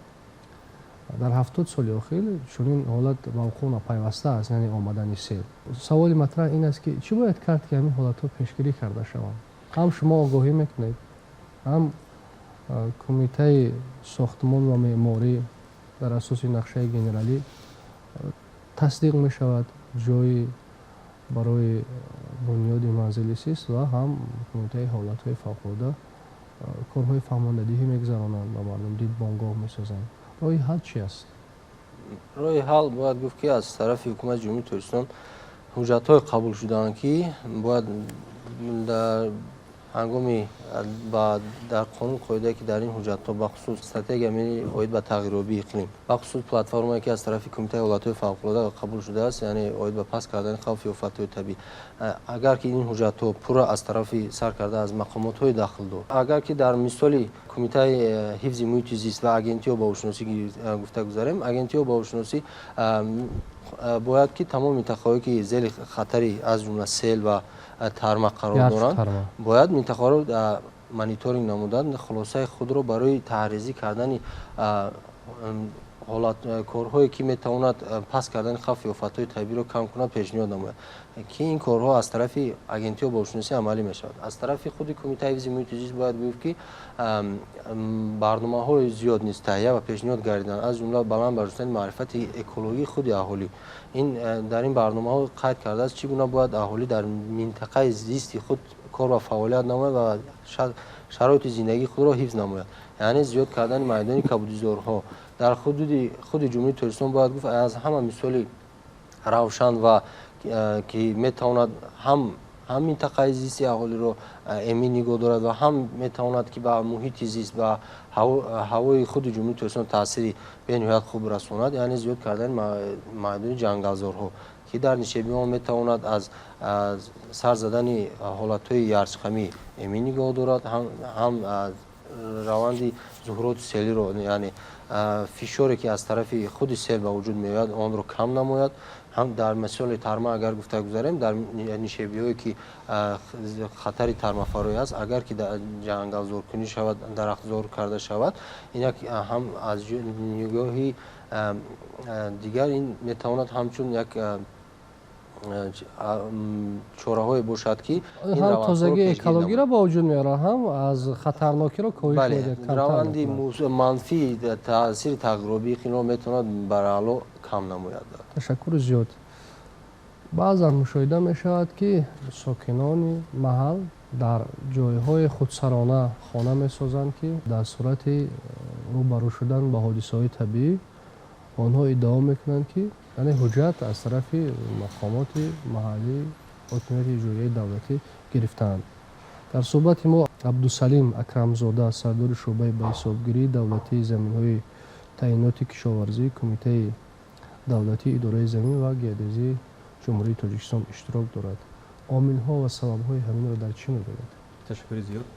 Дар 70 соли охир чунин ҳолат ба вуқӯъ пайваста аст, яъне омадани сел. Саволи матраҳ ин аст, ки чӣ бояд кард, ки ҳамин ҳолатҳо пешгирӣ карда шаванд? Ҳам шумо огоҳӣ мекунед, ҳам Кумитаи сохтмон ва меъморӣ дар асоси нақшаи генералӣ тасдиқ мешавад ҷои барои бунёди манзили зист, ва ҳам Кумитаи ҳолатҳои фавқулода корҳои фаҳмондадиҳӣ мегузаронанд, ба мардум дидбонгоҳ месозанд. Роҳи ҳал чи аст? Роҳи ҳал бояд гуфт, ки аз тарафи Ҳукумати Ҷумҳурии Тоҷикистон ҳуҷҷатҳое қабул шудаанд, ки бояд дар ҳангоми дар қонун қоидае, ки дар ин ҳуҷҷатҳо, бахусус Стратегия миллӣ оид ба тағйирёбии иқлим, бахусус платформае, ки аз тарафи Кумитаи ҳолатҳои фавқулода қабул шудааст, яъне оид ба паст кардани хавфи офатҳои табиӣ, агар ки ин ҳуҷҷатҳо пурра аз тарафи сар карда аз мақомотҳои дахлдор, агар ки дар мисоли Кумитаи ҳифзи муҳити зист ва Агентиҳо баҳошиносӣ гуфта гузарем, агентиҳо баҳошиносӣ бояд ки тамоми минтақаҳое, ки зери хатари аз ҷумла сел ва тарма қарор доранд, бояд минтақаҳоро мониторинг намуданд, хулосаи худро барои таҳризӣ кардани ҳолат корҳое, ки метавонад паст кардани хавфи офатҳои табииро кам кунад, пешниҳод намояд, ки ин корҳо аз тарафи агентиҳо баҳошиносӣ амалӣ мешавад. Аз тарафи худи Кумитаи ҳифзи муҳити зист бояд гуфт, ки барномаҳои зиёд низ таҳия ва пешниҳод гардиданд, аз ҷумла баланд бардоштани маърифати экологии худи аҳолӣ. Ин дар ин барномаҳо қайд кардааст, чӣ гуна бояд аҳолӣ дар минтақаи зисти худ кор ва фаъолият намояд ва шароити зиндагии худро ҳифз намояд, яъне зиёд кардани майдони кабудизорҳо дар ҳудуди худи Ҷумҳурии Тоҷикистон. Бояд гуфт, аз ҳама мисоли равшан ва ки метавонад ҳам минтақаи зисти аҳолиро эмин нигоҳ дорад ва ҳам метавонад, ки ба муҳити зист, ба ҳавои худи Ҷумҳурии Тоҷикистон таъсири бениҳоят хуб расонад, яъне зиёд кардани майдони ҷангалзорҳо, ки дар нишебиҳо метавонад аз сар задани ҳолатҳои ярчқамӣ эмин нигоҳ дорад, ҳам раванди зуҳуроти селиро, яъне фишоре, ки аз тарафи худи сел ба вуҷуд меояд, онро кам намояд. Ҳам дар мисоли тарма агар гуфта гузарем, дар нишебиҳое, ки хатари тармафароӣ аст, агар ки ҷангалзоркунӣ шавад, дарахтзор карда шавад, ин як ҳам аз нигоҳи дигар ин метавонад ҳамчун як чораҳое бошад, ки ҳам тозагии экологиро ба вуҷуд меорад, ҳам аз хатарнокиро коҳиш медиҳад. Раванди манфии таъсири тағйирёбии иқлимро метавонад бараъло кам намояд. Ташаккури зиёд. Баъзан мушоҳида мешавад, ки сокинони маҳал дар ҷойҳои худсарона хона месозанд, ки дар сурати рӯбарӯ шудан ба ҳодисаҳои табиӣ онҳо иддао мекунанд, ки яъне ҳуҷҷат аз тарафи мақомоти маҳаллии ҳокимияти иҷроияи давлатӣ гирифтаанд. Дар суҳбати мо Абдусалим Акрамзода, сардори шӯъбаи ба ҳисобгирии давлатии заминҳои таъиноти кишоварзӣ, Кумитаи давлатии идораи замин ва геодезии Ҷумҳурии Тоҷикистон иштирок дорад. Омилҳо ва сабабҳои ҳаминро дар чӣ мебинед? Ташаккури зиёд.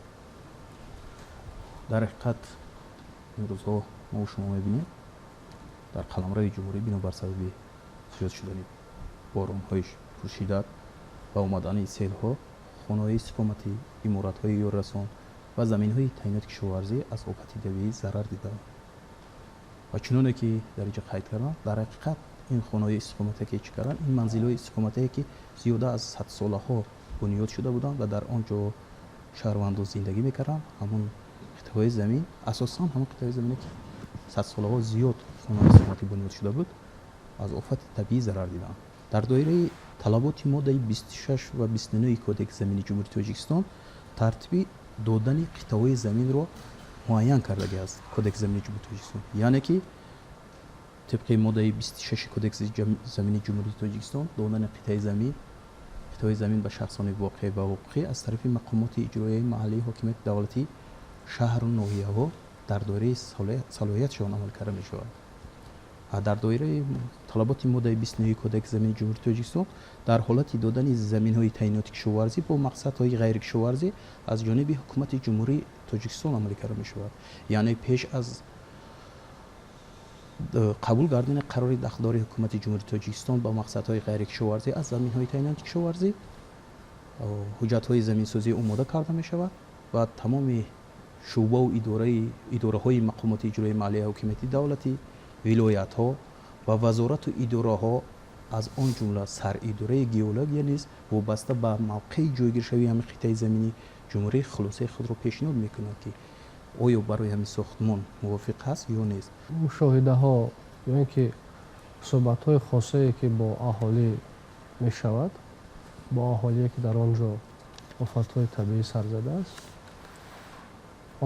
Дар ҳақиқат, имрӯзҳо мо шумо мебинем, дар қаламрави ҷумҳурӣ бинобар сабаби зиёд шудани боронҳои пуршиддат ва омадани селҳо хонаҳои истиқоматӣ, иморатҳои ёрирасон ва заминҳои таъиноти кишоварзӣ аз офати табиӣ зарар дидаанд. Ва чуноне ки дар инҷа қайд кардам, дар ҳақиқат ин хонаҳои истиқоматие, ки чӣ карданд, ин манзилҳои истиқоматие, ки зиёда аз садсолаҳо бунёд шуда буданд ва дар он ҷо шаҳрвандон зиндагӣ мекарданд, ҳамон қитъаҳои замин, асосан ҳамон қитъаҳои замине, ки садсолаҳо зиёд хонаҳои истиқоматӣ бунёд шуда буд, аз офати табиӣ зарар диданд. Дар доираи талаботи моддаи 26 ва 29 Кодекси замини Ҷумҳурии Тоҷикистон тартиби додани қитъаҳои заминро муайян кардагиаст Кодекси замини Ҷумҳурии Тоҷикистон. Яъне ки тибқи моддаи 26 Кодекси замини Ҷумҳурии Тоҷикистон додани қитъаҳои замин ба шахсони воқеӣ ва ҳуқуқӣ аз тарафи мақомоти иҷроияи маҳаллии ҳокимияти давлатии шаҳру ноҳияҳо дар доираи салоҳиятшон амал карда мешавад. Дар доираи талаботи моддаи 29 Кодекси замини Ҷумҳурии Тоҷикистон дар ҳолати додани заминҳои таъиноти кишоварзӣ бо мақсадҳои ғайрикишоварзӣ аз ҷониби Ҳукумати Ҷумҳурии Тоҷикистон амалӣ карда мешавад. Яъне пеш аз қабул гардидани қарори дахлдори Ҳукумати Ҷумҳурии Тоҷикистон ба мақсадҳои ғайрикишоварзӣ аз заминҳои таъиноти кишоварзӣ ҳуҷҷатҳои заминсозӣ омода карда мешавад ва тамоми шӯъбаву идораҳои мақомоти иҷроияи маҳаллии ҳокимияти давлатӣ. Вилоятҳо ва вазорату идораҳо, аз он ҷумла саридораи геология низ вобаста ба мавқеи ҷойгиршавии ҳамин қитъаи замини ҷумҳурӣ хулосаи худро пешниҳод мекунад, ки оё барои ҳамин сохтмон мувофиқ ҳаст ё нест. Мушоҳидаҳо ё ин ки суҳбатҳои хосае, ки бо аҳолӣ мешавад, бо аҳолие, ки дар он ҷо офатҳои табиӣ сар задааст,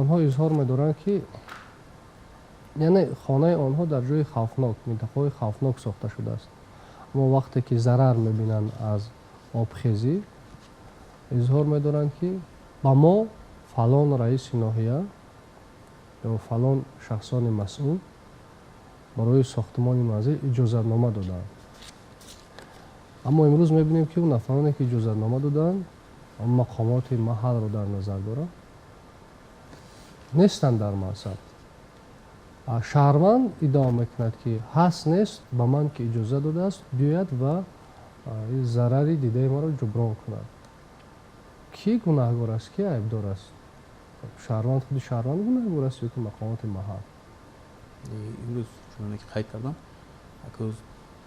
онҳо изҳор медоранд, ки яъне хонаи онҳо дар ҷои хавфнок, минтақаҳои хавфнок сохта шудааст. Аммо вақте ки зарар мебинанд аз обхезӣ, изҳор медоранд, ки ба мо фалон раиси ноҳия ё фалон шахсони масъул барои сохтмони манзил иҷозатнома додаанд. Аммо имрӯз мебинем, ки он нафароне, ки иҷозатнома додаанд, мақомоти маҳалро дар назар доранд, нестанд дар мансаб. Шаҳрванд иддао мекунад, ки ҳаст нест ба ман ки иҷоза додааст, биёяд ва зарари дидаи маро ҷуброн кунад. Кӣ гунаҳгор аст, кӣ айбдор аст? Шаҳрванд, худи шаҳрванд гунаҳгор аст ё ки мақомоти маҳал? Имрӯз, чуноне ки қайд кардам,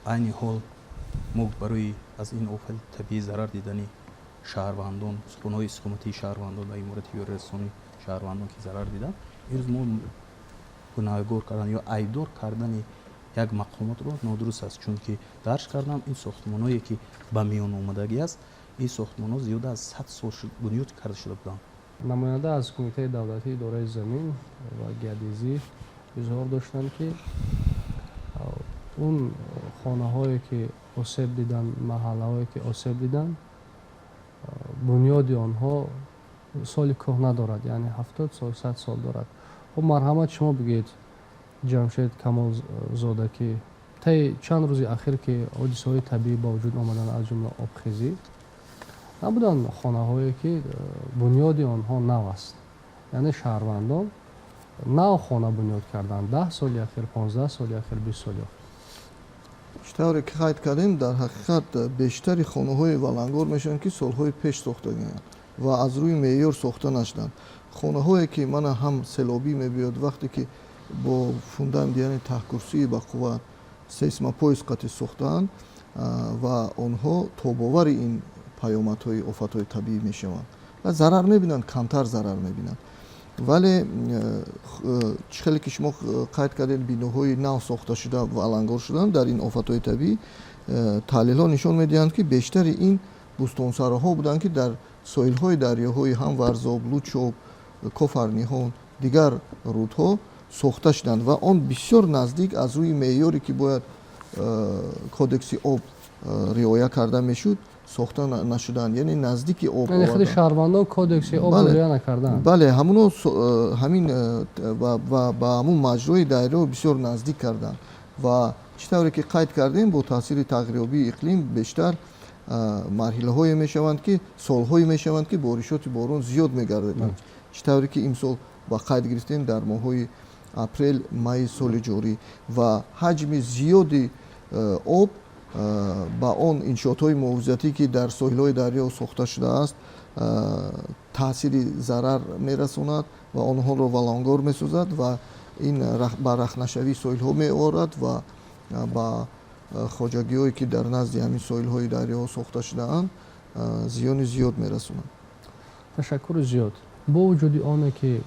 айни ҳол мо барои аз ин офати табиӣ зарар дидани шаҳрвандон, хонаҳои истиқоматии шаҳрвандон ва иморати ёрирасонии шаҳрвандон, ки зарар диданд, имрӯз мо гунаҳгор кардан ё айбдор кардани як мақомотро нодуруст аст, чунки дарҷ кардам, ин сохтмонҳое, ки ба миён омадагӣ аст, ин сохтмонҳо зиёда аз 100 сол бунёд карда шуда буданд. Намоянда аз Кумитаи давлатии идораи замин ва геодезӣ изҳор доштанд, ки он хонаҳое, ки осеб диданд, маҳаллаҳое, ки осеб диданд, бунёди онҳо соли кӯҳна дорад, яъне 70 сол, 100 сол дорад. Хуб, марҳамат, шумо бигӯед, Ҷамшед Камолзода, ки таи чанд рӯзи ахир, ки ҳодисаҳои табиӣ ба вуҷуд омаданд, аз ҷумла обхезӣ, набуданд хонаҳое, ки бунёди онҳо нав аст, яъне шаҳрвандон нав хона бунёд карданд 10 соли ахир, 15 соли ахир, 20 соли охир? Чӣ тавре ки қайд кардем, дар ҳақиқат бештари хонаҳои валангор мешаванд, ки солҳои пеш сохтагианд ва аз рӯи меъёр сохта нашуданд. Хонаҳое, ки мана ҳам селобӣ мебиёд, вақте ки бо фундамент, яъне таҳкурсии бақувват, сейсмопояс қати сохтаанд ва онҳо тобовари ин паёмадҳои офатҳои табиӣ мешаванд ва зарар мебинанд, камтар зарар мебинанд. Вале чӣ хеле ки шумо қайд кардед, биноҳои нав сохта шуда валангор шуданд дар ин офатҳои табиӣ, таҳлилҳо нишон медиҳанд, ки бештари ин бӯстонсароҳо буданд, ки дар соҳилҳои дарёҳои ҳам Варзоб, Лучоб, Кофарниҳон, дигар рудҳо сохта шуданд ва он бисёр наздик аз рӯи меъёре, ки бояд кодекси об риоя карда мешуд, сохта нашуданд, яъне наздики об. Яъне худи шаҳрвандон кодекси об риоя накарданд? Бале, ҳамуно ҳамин ва ба ҳамун маҷрои дарё бисёр наздик карданд. Ва чӣ тавре ки қайд кардем, бо таъсири тағйирёбии иқлим бештар марҳилаҳое мешаванд, ки солҳое мешаванд, ки боришоти борон зиёд мегардад, чӣ тавре ки имсол ба қайд гирифтем дар моҳҳои апрел, майи соли ҷорӣ, ва ҳаҷми зиёди об ба он иншоотҳои муҳофизатӣ, ки дар соҳилҳои дарё сохта шудааст, таъсири зарар мерасонад ва онҳоро валангор месозад ва ин ба рахнашавии соҳилҳо меорад ва ба хоҷагиҳое, ки дар назди ҳамин соҳилҳои дарёҳо сохта шудаанд, зиёни зиёд мерасонад. Ташаккури зиёд. Бо вуҷуди оне, ки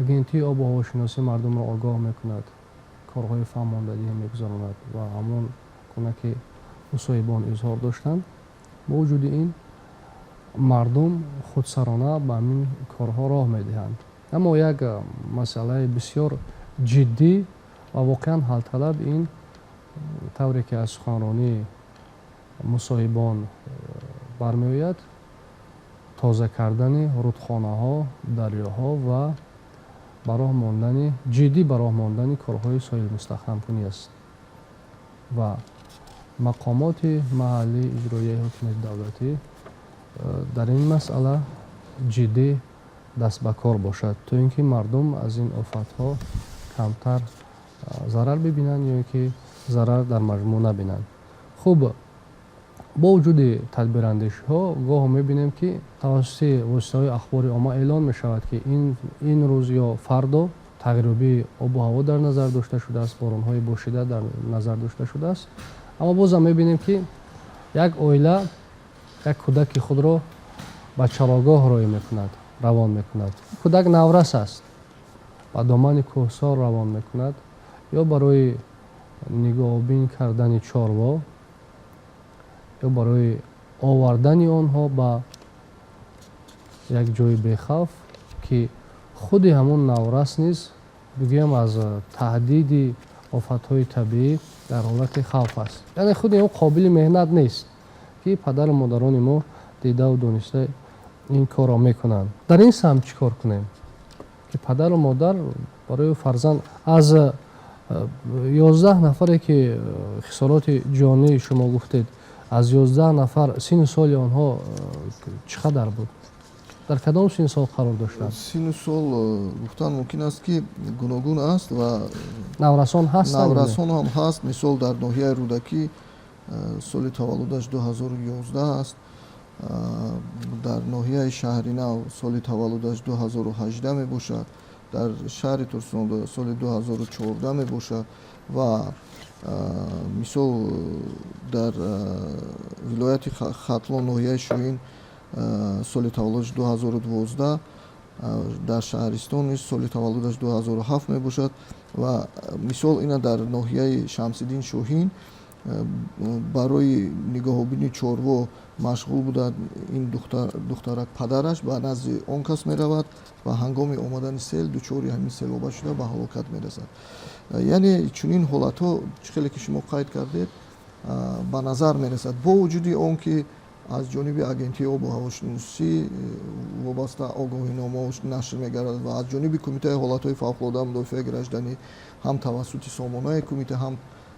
Агентии обу ҳавошиносӣ мардумро огоҳ мекунад, корҳои фаҳмондадиҳӣ мегузаронад ва ҳамон гуна ки мусоҳибон изҳор доштанд, бо вуҷуди ин мардум худсарона ба ҳамин корҳо роҳ медиҳанд. Аммо як масъалаи бисёр ҷиддӣ ва воқеан ҳалталаб ин, тавре ки аз суханронии мусоҳибон бармеояд, тоза кардани рудхонаҳо, дарёҳо ва ба роҳ мондани ҷиддӣ, ба роҳ мондани корҳои соҳилмустаҳкамкунӣ аст ва мақомоти маҳаллии иҷроияи ҳукумати давлатӣ дар ин масъала ҷиддӣ даст ба кор бошад, то ин ки мардум аз ин офатҳо камтар зарар бибинанд ё ин ки зарар дар маҷмӯъ набинанд. Хуб, бо вуҷуди тадбирандешиҳо гоҳо мебинем, ки тавассути воситаҳои ахбори омма эълон мешавад, ки ин рӯз ё фардо Тағйирёбии обу ҳаво дар назар дошта шудааст, боронҳои бошиддат дар назар дошта шудааст, аммо бозам мебинем, ки як оила як кӯдаки худро ба чарогоҳ роҳӣ мекунад, равон мекунад. Кӯдак наврас аст, ба домани кӯҳсор равон мекунад ё барои нигоҳубин кардани чорво, ё барои овардани онҳо ба як ҷои бехавф, ки худи ҳамун наврас низ, бигӯям, аз таҳдиди офатҳои табиӣ дар ҳолати хавф аст. Яъне худи ӯ қобили меҳнат нест, ки падару модарони мо дидаву дониста ин корро мекунанд. Дар ин самт чӣ кор кунем, ки падару модар барои фарзанд аз 11 нафаре, ки хисороти ҷонӣ шумо гуфтед, аз 11 нафар синну соли онҳо чӣ қадар буд, дар кадом синну сол қарор доштанд? Синну сол гуфтан мумкин аст, ки гуногун аст ва наврасон ҳастанд? Наврасон ҳам ҳаст. Мисол, дар ноҳияи Рӯдакӣ соли таваллудаш 2011 аст, дар ноҳияи Шаҳринав соли таваллудаш 2018 мебошад, дар шаҳри Турсунзода соли 2014 мебошад ва, мисол, дар вилояти Хатлон, ноҳияи Шоҳин, соли таваллудаш 2012, дар шаҳристон низ соли таваллудаш 2007 мебошад. Ва, мисол, ина дар ноҳияи Шамсиддин Шоҳин барои нигоҳубини чорво машғул буда ин духтарак, падараш ба назди он кас меравад ва ҳангоми омадани сел дучори ҳамин селоба шуда, ба ҳалокат мерасад. Яъне чунин ҳолатҳо, чӣ хеле ки шумо қайд кардед, ба назар мерасад, бо вуҷуди он ки аз ҷониби Агентии обу ҳавошиносӣ вобаста огоҳиномаҳо нашр мегардад ва аз ҷониби Кумитаи ҳолатҳои фавқулода, мудофиаи гражданӣ ҳам тавассути сомонаи кумита, ҳам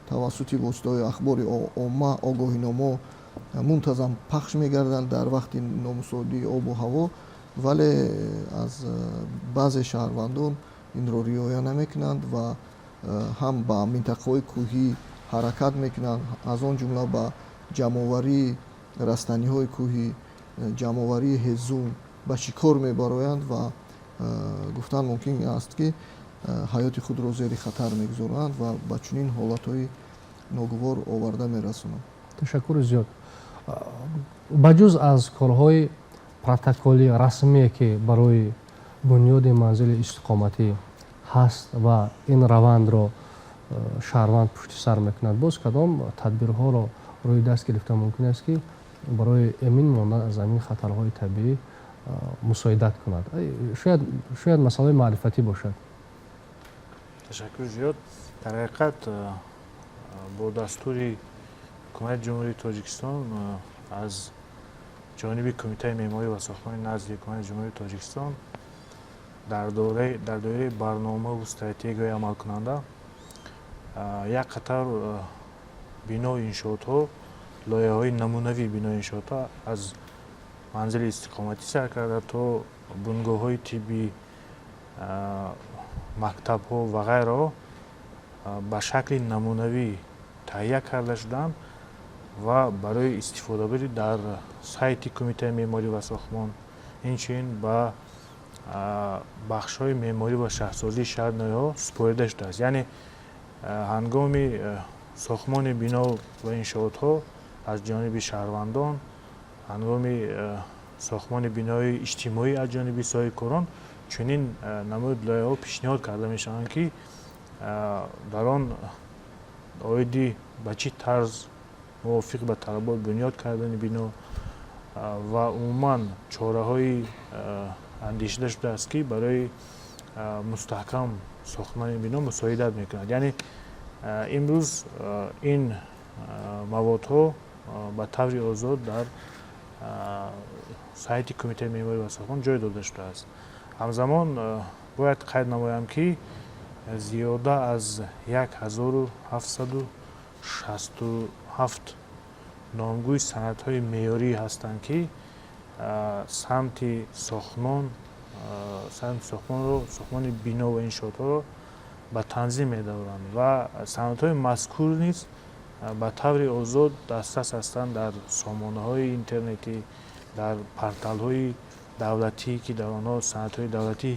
тавассути воситаҳои ахбори омма огоҳиномо мунтазам пахш мегарданд дар вақти номусоидии обу ҳаво, вале аз баъзе шаҳрвандон инро риоя намекунанд ва ҳам ба минтақаҳои кӯҳӣ ҳаракат мекунанд, аз он ҷумла ба ҷамъоварии растаниҳои кӯҳӣ, ҷамъоварии ҳезум, ба шикор мебароянд ва гуфтан мумкин аст, ки ҳаёти худро зери хатар мегузоранд ва ба чунин ҳолатҳои ногувор оварда мерасонанд. Ташаккури зиёд. Ба ҷуз аз корҳои протоколӣ, расмие, ки барои бунёди манзили истиқоматӣ ҳаст ва ин равандро шаҳрванд пушти сар мекунад, боз кадом тадбирҳоро рӯи даст гирифта мумкин аст, ки барои эмин мондан аз ҳамин хатарҳои табиӣ мусоидат кунад? Шояд масъалаи маърифатӣ бошад. Ташаккури зиёд. Дар ҳақиқат, бо дастури Ҳукумати Ҷумҳурии Тоҷикистон, аз ҷониби Кумитаи меъморӣ ва сохтмони назди Ҳукумати Ҷумҳурии Тоҷикистон дар доираи барномаву стратегияҳои амалкунанда як қатор биноу иншоотҳо, лоиҳаҳои намунавии бинои иншоотҳо, аз манзили истиқоматӣ сар карда то бунгоҳҳои тиббӣ, мактабҳо ва ғайраҳо, ба шакли намунавӣ таҳия карда шуданд ва барои истифодабарӣ дар сайти Кумитаи меъморӣ ва сохтмон, инчунин ба бахшҳои меъморӣ ва шаҳрсозии шаҳр, ноҳияҳо супорида шудааст. Яъне ҳангоми сохтмони бино ва иншоотҳо аз ҷониби шаҳрвандон, ҳангоми сохтмони бинои иҷтимоӣ аз ҷониби соҳибкорон чунин намуди лоиҳаҳо пешниҳод карда мешаванд, ки дар он оиди ба чӣ тарз мувофиқ ба талабот бунёд кардани бино ва умуман чораҳои андешида шудааст, ки барои мустаҳкам сохтмони бино мусоидат мекунад. Яъне имрӯз ин маводҳо ба таври озод дар сайти Кумитаи меъморӣ ва сохтмон ҷой дода шудааст. Ҳамзамон бояд қайд намоям, ки зиёда аз 1767 номгӯи санадҳои меъёрӣ ҳастанд, ки самти сохтмонро, сохтмони бино ва иншоотҳоро ба танзим медоранд ва санадҳои мазкур низ ба таври озод дастрас ҳастанд дар сомонаҳои интернетӣ, дар порталҳои давлатӣ, ки дар онҳо санадҳои давлатӣ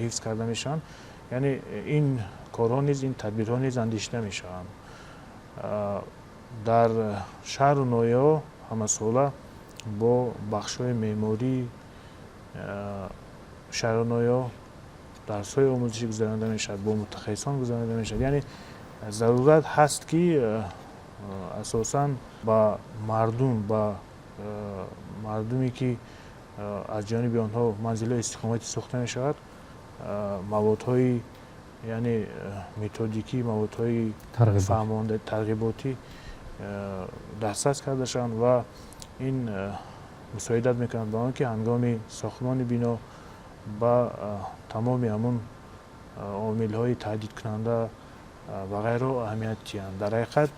ҳифз карда мешаванд. Яъне ин корҳо низ, ин тадбирҳо низ андешида мешаванд. Дар шаҳру ноҳияҳо ҳамасола бо бахшҳои меъмории шаҳру ноҳияҳо дарсҳои омӯзишӣ гузаронида мешавад, бо мутахассисон гузаронида мешавад. Яъне зарурат ҳаст, ки асосан ба мардум, ба мардуме, ки аз ҷониби онҳо манзилҳои истиқоматӣ сохта мешавад, маводҳои, яъне методикӣ, маводҳои фаҳмонда, тарғиботӣ дастрас карда шаванд ва ин мусоидат мекунад ба он, ки ҳангоми сохтмони бино ба тамоми ҳамун омилҳои таҳдидкунанда ва ғайро аҳамият диҳанд. Дар ҳақиқат,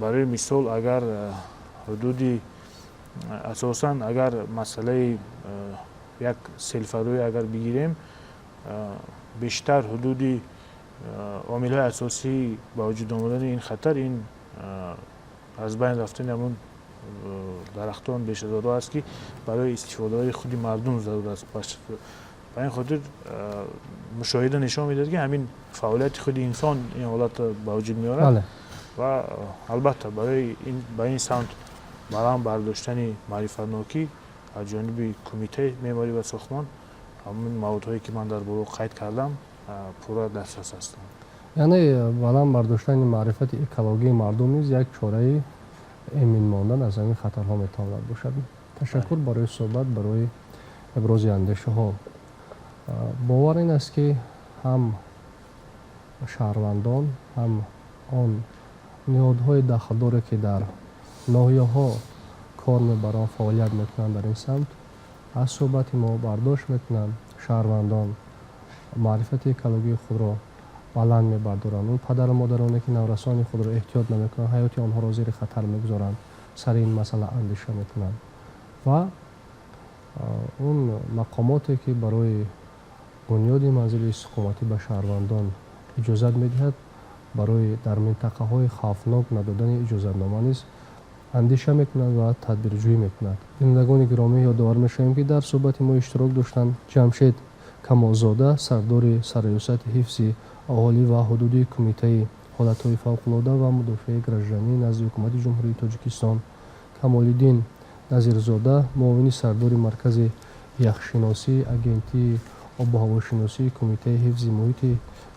барои мисол, агар ҳудуди, асосан агар масъалаи як селфароӣ агар бигирем, бештар ҳудуди омилҳои асосии ба вуҷуд омадани ин хатар ин аз байн рафтани ҳамун дарахтон, бешазорҳо аст, ки барои истифодаҳои худи мардум зарур аст. Ба ин хотир мушоҳида нишон медиҳад, ки ҳамин фаъолияти худи инсон ин ҳолатро ба вуҷуд меорад ва албатта барои ба ин самт баланд бардоштани маърифатнокӣ аз ҷониби Кумитаи меъморӣ ва сохтмон ҳамин маводҳое, ки ман дар боло қайд кардам, пурра дастрас ҳастанд. Яъне баланд бардоштани маърифати экологии мардум низ як чораи эмин мондан аз ҳамин хатарҳо метавонад бошад. Ташаккур барои суҳбат, барои ибрози андешаҳо. Бовар ин аст, ки ҳам шаҳрвандон, ҳам он ниҳодҳои дахлдоре, ки дар ноҳияҳо кор мебаранд, фаъолият мекунанд дар ин самт, аз суҳбати мо бардошт мекунанд, шаҳрвандон маърифати экологии худро баланд мебардоранд, он падару модароне, ки наврасони худро эҳтиёт намекунанд, ҳаёти онҳоро зери хатар мегузоранд, сари ин масъала андеша мекунанд ва он мақомоте, ки барои бунёди манзили истиқоматӣ ба шаҳрвандон иҷозат медиҳад, барои дар минтақаҳои хавфнок надодани иҷозатнома низ андеша мекунад ва тадбирҷӯӣ мекунад. Бинандагони гиромӣ, ёдовар мешавем, ки дар суҳбати мо иштирок доштанд Ҷамшед Камолзода, сардори Сарраёсати ҳифзи аҳолӣ ва ҳудуди Кумитаи ҳолатҳои фавқулода ва мудофиаи гражданӣ назди Ҳукумати Ҷумҳурии Тоҷикистон, Камолиддин Назирзода, муовини сардори Маркази яхшиносии Агентии обуҳавошиносии Кумитаи ҳифзи муҳити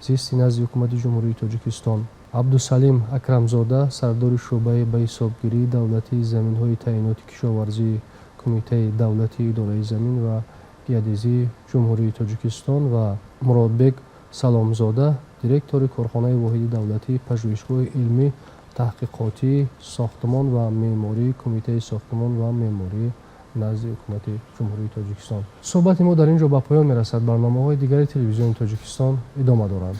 зисти назди Ҳукумати Ҷумҳурии Тоҷикистон, Абдусалим Акрамзода, сардори шӯъбаи ба ҳисобгирии давлатии заминҳои таъиноти кишоварзии Кумитаи давлатии идораи замин ва геодезии Ҷумҳурии Тоҷикистон ва Муродбек Саломзода, директори корхонаи воҳиди давлатии пажӯҳишгоҳи илмӣ таҳқиқотии сохтмон ва меъмории Кумитаи сохтмон ва меъморӣ назди Ҳукумати Ҷумҳурии Тоҷикистон. Суҳбати мо дар ин ҷо ба поён мерасад. Барномаҳои дигари Телевизиони Тоҷикистон идома доранд.